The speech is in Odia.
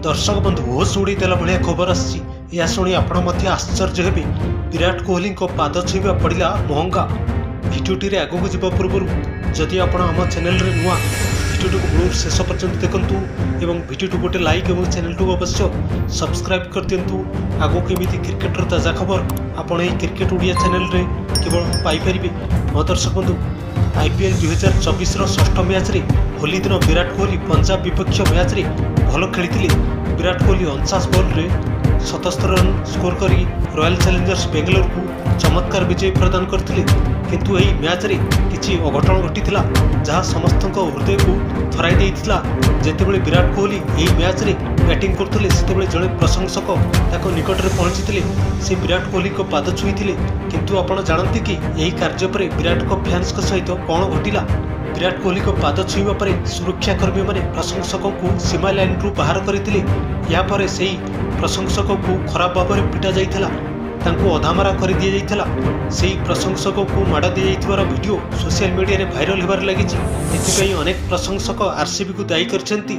ଦର୍ଶକ ବନ୍ଧୁ, ହୋସ୍ ଉଡ଼େଇ ଦେଲା ଭଳିଆ ଖବର ଆସିଛି। ଏହା ଶୁଣି ଆପଣ ମଧ୍ୟ ଆଶ୍ଚର୍ଯ୍ୟ ହେବେ। ବିରାଟ କୋହଲିଙ୍କ ପାଦ ଛୁଇଁବା ପଡ଼ିଲା ମହଙ୍ଗା। ଭିଡ଼ିଓଟିରେ ଆଗକୁ ଯିବା ପୂର୍ବରୁ ଯଦି ଆପଣ ଆମ ଚ୍ୟାନେଲରେ ନୂଆ, ଭିଡ଼ିଓଟିକୁ ମୂଳରୁ ଶେଷ ପର୍ଯ୍ୟନ୍ତ ଦେଖନ୍ତୁ ଏବଂ ଭିଡ଼ିଓଟିକୁ ଗୋଟେ ଲାଇକ୍ ଏବଂ ଚ୍ୟାନେଲଟିକୁ ଅବଶ୍ୟ ସବସ୍କ୍ରାଇବ୍ କରିଦିଅନ୍ତୁ। ଆଗକୁ ଏମିତି କ୍ରିକେଟର ତାଜା ଖବର ଆପଣ ଏହି କ୍ରିକେଟ ଓଡ଼ିଆ ଚ୍ୟାନେଲରେ କେବଳ ପାଇପାରିବେ। ମୋ ଦର୍ଶକ ବନ୍ଧୁ, ଆଇପିଏଲ୍ 2024ର ଷଷ୍ଠ ମ୍ୟାଚ୍ରେ ହୋଲି ଦିନ ବିରାଟ କୋହଲି ପଞ୍ଜାବ ବିପକ୍ଷ ମ୍ୟାଚ୍ରେ ଭଲ ଖେଳିଥିଲେ। ବିରାଟ କୋହଲି 49 ବଲ୍ରେ 77 ରନ୍ ସ୍କୋର କରି ରୟାଲ ଚ୍ୟାଲେଞ୍ଜର୍ସ ବେଙ୍ଗାଲୁରୁକୁ ଚମତ୍କାର ବିଜୟ ପ୍ରଦାନ କରିଥିଲେ। କିନ୍ତୁ ଏହି ମ୍ୟାଚ୍ରେ କିଛି ଅଘଟଣ ଘଟିଥିଲା, ଯାହା ସମସ୍ତଙ୍କ ହୃଦୟକୁ ଥରାଇ ଦେଇଥିଲା। ଯେତେବେଳେ ବିରାଟ କୋହଲି ଏହି ମ୍ୟାଚ୍ରେ ବ୍ୟାଟିଂ କରୁଥିଲେ, ସେତେବେଳେ ଜଣେ ପ୍ରଶଂସକ ତାଙ୍କ ନିକଟରେ ପହଞ୍ଚିଥିଲେ। ସେ ବିରାଟ କୋହଲିଙ୍କ ପାଦ ଛୁଇଁଥିଲେ। କିନ୍ତୁ ଆପଣ ଜାଣନ୍ତି କି, ଏହି କାର୍ଯ୍ୟ ପରେ ବିରାଟଙ୍କ ଫ୍ୟାନ୍ସଙ୍କ ସହିତ କ'ଣ ଘଟିଲା? ବିରାଟ କୋହଲିଙ୍କ ପାଦ ଛୁଇଁବା ପରେ ସୁରକ୍ଷାକର୍ମୀମାନେ ପ୍ରଶଂସକଙ୍କୁ ସୀମା ଲାଇନରୁ ବାହାର କରିଥିଲେ। ଏହାପରେ ସେହି ପ୍ରଶଂସକଙ୍କୁ ଖରାପ ଭାବରେ ପିଟା ଯାଇଥିଲା। ତାଙ୍କୁ ଅଧାମରା କରିଦିଆଯାଇଥିଲା। ସେହି ପ୍ରଶଂସକଙ୍କୁ ମାଡ଼ ଦିଆଯାଇଥିବାର ଭିଡ଼ିଓ ସୋସିଆଲ ମିଡ଼ିଆରେ ଭାଇରାଲ ହେବାରେ ଲାଗିଛି। ଏଥିପାଇଁ ଅନେକ ପ୍ରଶଂସକ ଆରସିବିକୁ ଦାୟୀ କରିଛନ୍ତି।